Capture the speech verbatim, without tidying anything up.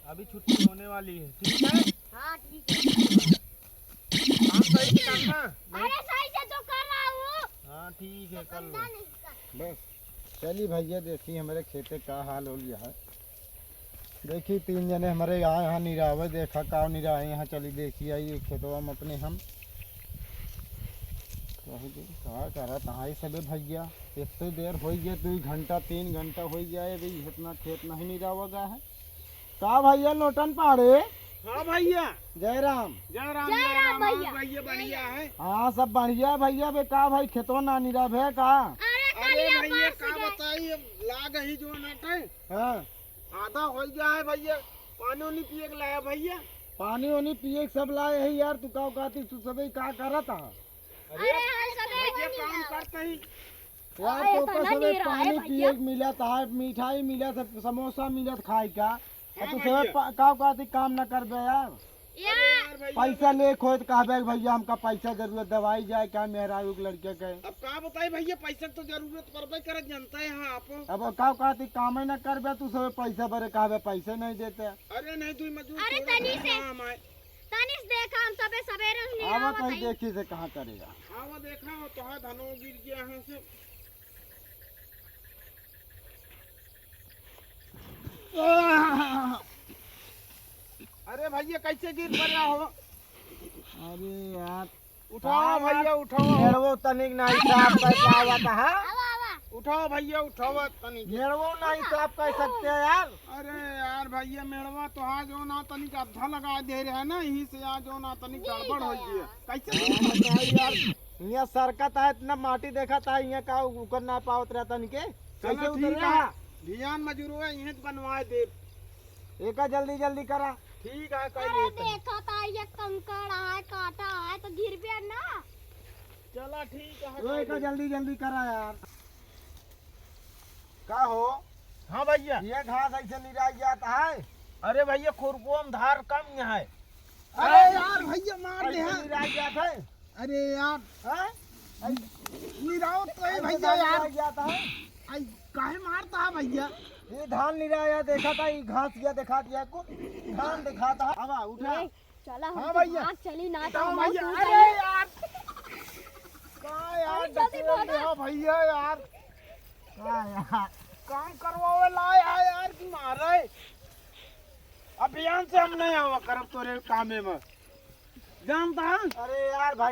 अभी छुट्टी होने वाली है, ठीक है? हाँ, ठीक है। काम सही से करना। अरे, सही से तो कर रहा हूँ। हाँ, ठीक है, कर लो। बस, चली भैया, देखी हमरे खेते का हाल हो गया है। देखी, तीन जने हमरे यहाँ, यहाँ निरावे, देखा का निरावे, यहाँ चली देखी आई खेतवा में अपने हम। कही दे, का करत हाँ सबे भैया, इतने देर हो गया, दो घंटा, तीन घंटा हो गया है भाई, इतना खेत नहीं निरावा गा है। का भैया लोटन पाड़े? हाँ भैया। जय राम। जय राम, जय जय राम राम। हाँ भैया। भैया, बढ़िया है। हाँ, सब बढ़िया है भैया। बे का भाई, खेतवा ना निरावे का? अरे अरे करिया भैया, पास का जाए। बताई, अब लाग ही जो नाटे। हाँ। आधा हो गया है भैया, पानी उनी पिए के लाया भैया। पानी उनी पिए के सब लाए है यार, तू का कहती, तू सबे का करत है? अरे, अरे, हम सबे भैया वही काम है। करते ही। यार, अरे, तो इतना सबे नीरा है पानी भैया। पिए के मिलत है, मिठाई मिलत है, समोसा मिलत खाए का। हाँ तो सबे भैया। पा-, का कहती काम ना करबे यार? या। अरे यार भैया, पैसा ले खोए तो कहबे कि भैया हमका पैसा जरूरत, दवाई जाए का मेहरारू के लड़के के। अब का बताई भैया, पैसा तो जरूरत पड़बे करत, जनते हैं आप। अब का कहती काम ही ना करबे, तू सबे पैसा बरे कहबे, पैसे नहीं देते। अरे नहीं, तू मजदूर अरे थोड़े तनी से। काम आए। तनिस देखा, हम सबे सबेरे से आवा निरावत तई हई। देखी से कहाँ करेगा। आवा देखा, तो है धनो गिर गया है से। अरे भैया, कैसे गिर पड़ा हो? अरे यार, उठाओ का भैया, यार? उठाओ। मेड़वो तनिक ना हिसाब कर पावत है। आवा, आवा। उठाओ भैया, उठाओ तनिक। मेड़वो ना हिसाब कर सकते हैं यार। अरे यार भैया, मेड़वा तो आज जो ना तनिक अद्धा लगा दे रहे हैं ना, यही से आज जो ना तनिक गड़बड़ हो गया। कैसे? हाँ, बताइए यार, यहाँ सरकत है, इतना माटी देखा था, यहाँ का उकर ना पावत रहा तनिके। कैसे चलो उतर ठीक रहा? है, ध्यान मजूरो है, यहीं बनवाए दे। एका जल्दी जल्दी करा। ठीक है, कर अरे लेते हैं। देखा था, ये कंकड़ है, काटा है, तो गिर गया ना। चला ठीक है, ओए, कर का लेते। जल्दी जल्दी करा यार। का हो? हाँ भैया। ये घास ऐसे निराई जाता है? अरे भैया, खुरपो में धार कम यहाँ है। अरे यार भैया, मार दे ऐसे हैं। निराई जाता है? अरे यार। हैं? निरावत तो है ऐसे भैया धान यार। निराई जाता है? आई, काहे मारता है भैया? ये धान निराया देखा था, ये घास या देखा दिया को, धान देखा था। हवा उठा। ए, चला, हम हाँ तो भैया। भाग चली ना, तो उठाओ हम भैया। तू अरे चली। यार, का यार, अरे जल्दी डकेल बोलो। दे हो भैया यार। का यार? काम करवावे लाए है यार कि मारे। अभियान से हम नहीं आवा करब तोरे कामे में। जानता है? अरे यार भाई,